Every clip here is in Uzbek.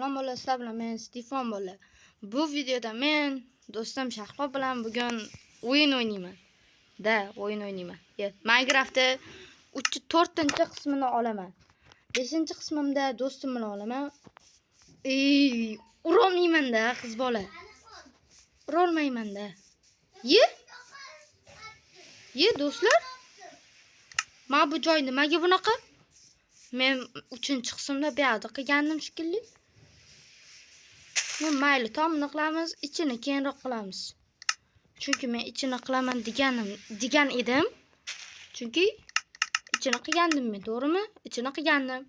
Salom bolalar, sizlar bilan men Stefan bolalar. Bu videoda men do'stim Shahlo bilan bugun o'yin o'ynayman. Da, o'yin o'ynayman. Minecraftda 3-4-qismini olaman. 5-qismimda do'stim bilan olaman. Ey, urolmayman-da qiz bola. Urolmayman-da. Ye? Ye do'stlar? Mana bu joy nimaga bunaqa? Men 3-qismda bu yoqda qilgandim shekilli. Mayli, tomini qilamiz, ichini keyinroq qilamiz. Chunki men ichini qilaman degan edim. Chunki ichini qilgandim men, to'g'rimi? Ichini qilgandim.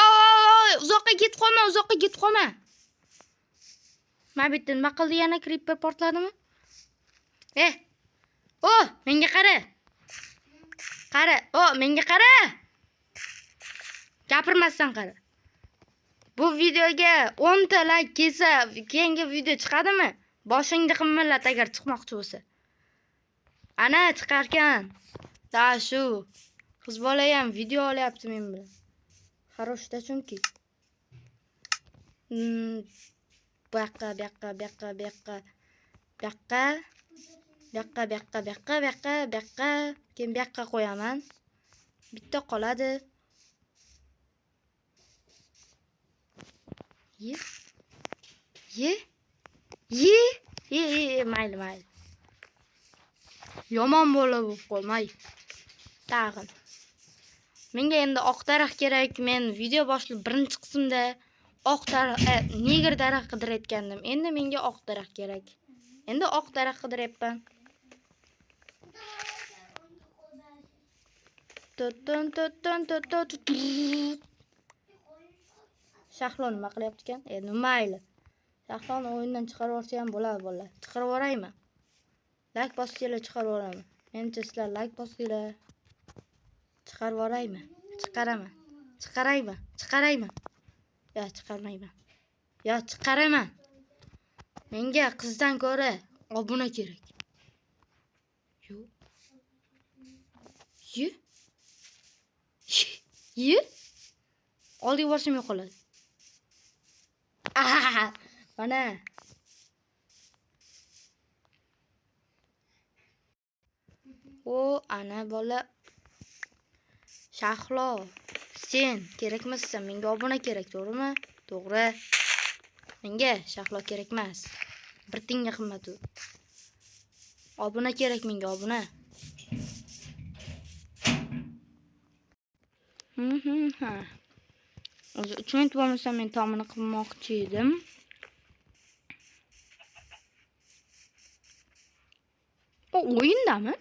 Oy, uzoqqa ketib qolma, uzoqqa ketib qolma. Mana bu yerda nima qildi yana? Creeper portladimi? O, menga qara. Qara, o, menga qara. Gapirmasdan qara. Bu videoga 10 ta like kelsa, keyingi video chiqadimi? Boshingni qimillat agar chiqmoqchi bo'lsa. Ana chiqarkan. Da shu qiz bola ham video olyapti men bilan. Xaroshda chunki. Bu yoqqa, bu yoqqa, bu yoqqa, bu yoqqa, bu yoqqa, bu yoqqa, bu yoqqa, bu yoqqa, bu yoqqa, bu yoqqa, keyin bu yoqqa qo'yaman. Bitta qoladi. Ye. Ye. Ye. Ye, ye, mayli, mayli. Yomon bola bo'lib qolmay. Tag'in. Menga endi oq daraxt kerak. Men video boshida 1-qismda oq daraxt, negr daraxt qidirayotgandim. Endi menga oq daraxt kerak. Endi oq daraxt qidiryapman. Tun tun tun tun tun. Shahlo nima qilyapti ekan? Endi mayli. Shahloni o'yindan chiqarib yuborsa ham bo'ladi bolalar. Chiqarib yuboraymi? Like bossanglar chiqarib yuboraman. Menimcha sizlar like bossanglar. Chiqarib yuboraymi? Chiqaraman. Chiqaraymi? Chiqaraymi? Yo, chiqarmayman. Yo, chiqaraman. Menga qizdan ko'ra obuna kerak. Yo'q. Ye? Ye? Oldiga borsam yo'qoladi. Aha, mana. O, ana bola. Shahlo, sen kerakmassan, menga obuna kerak, to'g'rimi? To'g'ri. Menga Shahlo kerak emas. Bir tinga qimmat u. Obuna kerak menga, obuna. Ha. O'zi 3 minut bo'lmasa men tomini qilmoqchi edim. O o'yindami?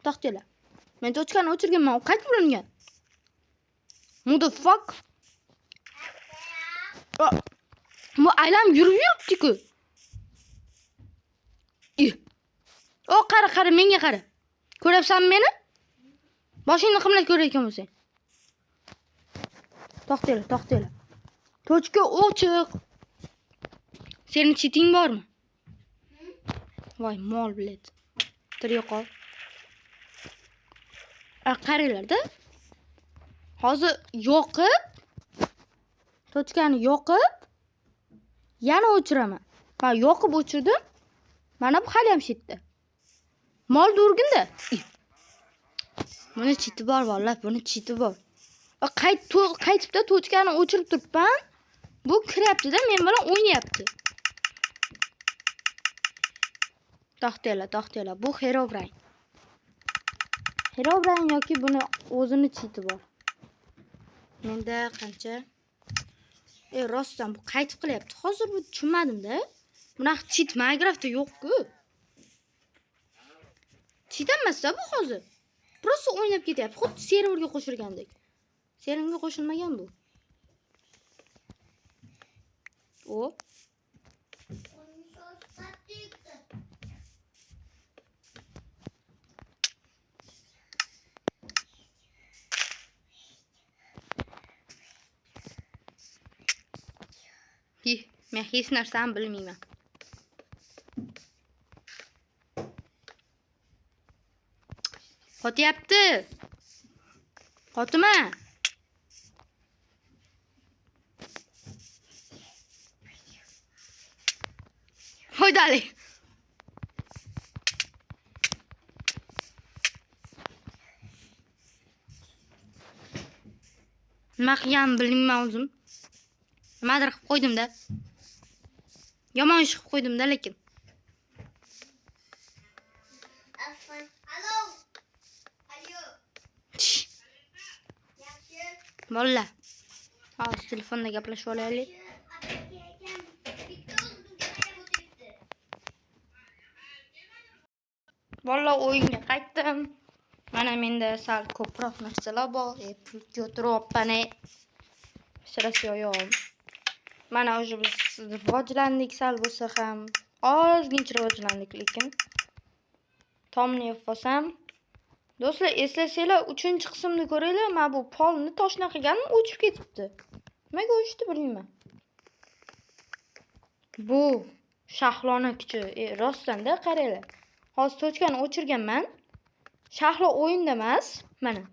To'xtanglar. Men tochkani o'chirganman, u qaytib uringan. What the fuck? Bu aylanib yurib yuribdi-ku. O, qara, qara, menga qara. Ko'ryapsanmi meni? Boshingni qimlat ko'rayotgan bo'lsang. To'xtanglar, to'xtanglar. Tochka ochiq. Sening cheating bormi? Voy, mol bilet. Tur yo'qol. Qaranglar-da. Hozir yoqib, tochkani yoqib, yana o'chiraman. Men yoqib o'chirdim. Mana bu hali ham shetda. Mol durginda. Buni chiti bor, vallahi buni chiti bor. Qaytibda tochkani o'chirib turibman. Bu kiryapti-da, men bilan o'ynayapti. To'xtanglar, to'xtanglar. Bu Herobrine. Herobrine yoki buni o'zini chiti bor. Menda qancha? Rostdan bu qaytib qilyapti. Hozir bu tushunmadim-da. Bunaqa chit Minecraftda yo'q-ku. Chit emas-da bu hozir. Prosta o'ynab ketyapti. Xuddi serverga qo'shilgandek. Serverga qo'shilmagan bu. O. Men hech narsani bilmayman. Qotyapti. Fotima. Foydali. Nima qilganimni bilmayman o'zim. Nimadir qilib qo'ydim-da. Yomon ish qilib qo'ydim-da lekin. Alo. Alo. Yaxshi. Bolalar. Hozir telefonda gaplashib olaylik. Bitta o'zi bizga qarab o'tiribdi. Bolalar o'yinga qaytdim. Mana menda sal ko'proq narsalar bor. Pultga o'tiryapman. Sirasi yo'q. Mana уже biz rivojlandik sal bo'lsa ham. Ozgincha rivojlandik lekin. Tomni yopib olsam. Do'stlar, eslasanglar, 3-qismni ko'ringlar, mana bu polni toshna qilganim o'chib ketibdi. Nimaga o'chdi bilmayman. Bu Shahloni kuchi, rostdan-da qaranglar. Hozir tochkani o'chirganman. Shahlo o'yinda emas, mana.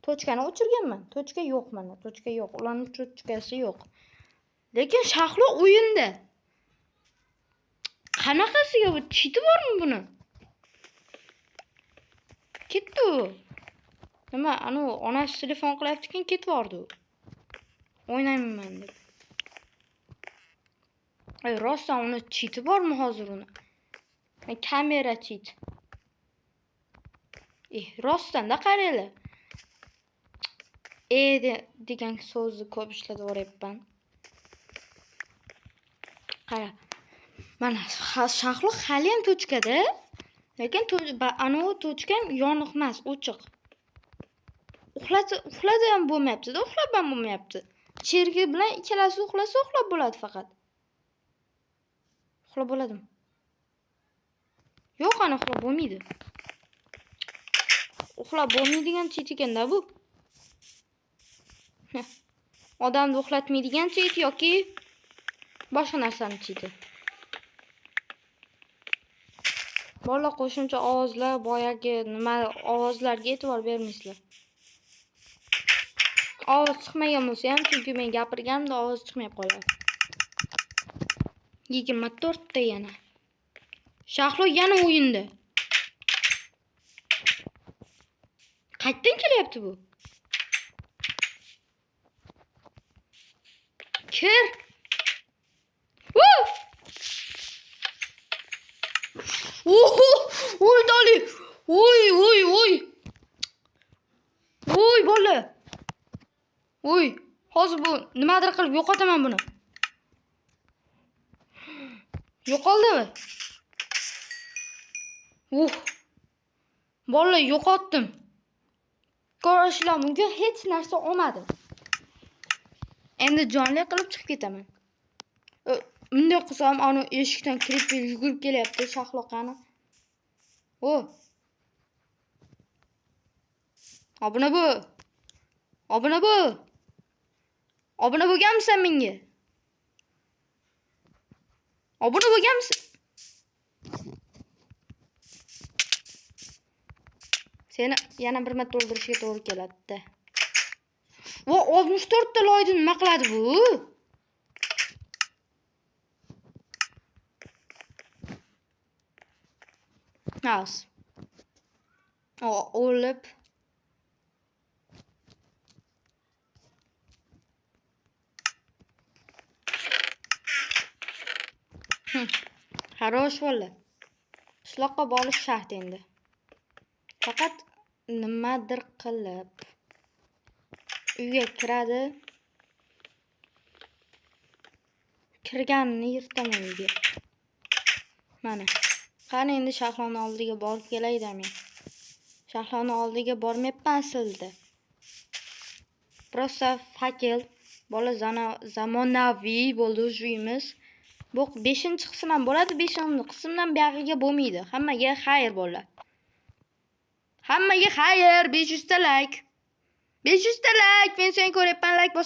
Tochkani o'chirganman. Tochka yo'q mana, tochka yo'q. Ularning tochkasi yo'q. Lekin Shahlo o'yinda. Qanaqasiga bu chiti bormi buni? Ketdi u. Nima, anu onasi telefon qilyapti ekan, ketib yubordi u. O'ynayman deb. Ay, rostdan uni chiti bormi hozir uni? Kamera chit. Rostdan da qaranglar. Degan so'zni ko'p ishlatib yuboryapman. Qara. Mana Shahlo hali ham tochkada, lekin anavi tochkam yoniq emas, o'chiq. Uxlasa ham bo'lmayapti-da, uxlab ham bo'lmayapti. Chergi bilan ikkalasi uxlasa uxlab bo'ladi faqat. Uxlab bo'ladimi? Yo'q, ana uxlab bo'lmaydi. Uxlab bo'lmaydigan chet ekanda bu. Heh. Odamni uxlatmaydigan chet yoki boshqa narsani cheti. Bolalar qo'shimcha ovozlar, boyagi nima ovozlarga e'tibor bermaysizlar. Ovoz chiqmagan bo'lsa ham, chunki men gapirganimda ovoz chiqmay qoladi. 24 ta yana. Shahlo yana o'yinda. Qayerdan kelyapti bu? Kir. Woo! Oho! Oy dali! Oy, oy, oy! Oy bola! Oy, hozir bu nimadir qilib yo'qotaman buni. Yo'qoldimi? Bola yo'qotdim. Ko'rishlar mumkin, hech narsa olmadim. Endi jonli qilib chiqib ketaman. Bunday qilsam, ana eshikdan kirib yugurib kelyapti Shahlo qani. O. Obuna bu. Obuna bu. Obuna bo'lganmisan menga? Obuna bo'lganmisan? Seni yana bir marta o'ldirishga to'g'ri keladi-da. Va 64 ta loyni nima qiladi bu? House. O, o'lib. Xarosh bo'ldi. Qishloqqa borish shart endi. Faqat nimadir qilib uyga kiradi. Kirganini yirtaman uyga. Mana. Qani endi Shahloni oldiga borib kelayda men. Shahloni oldiga bormayapman aslida. Prosta fakel bola zamonaviy bo'ldi uyimiz. Bu 5-qism ham bo'ladi, 5-qismdan buyog'iga bo'lmaydi. Hammaga xayr bolalar. Hammaga xayr, 500 ta like. 500 ta like, men seni ko'ryapman, like bos.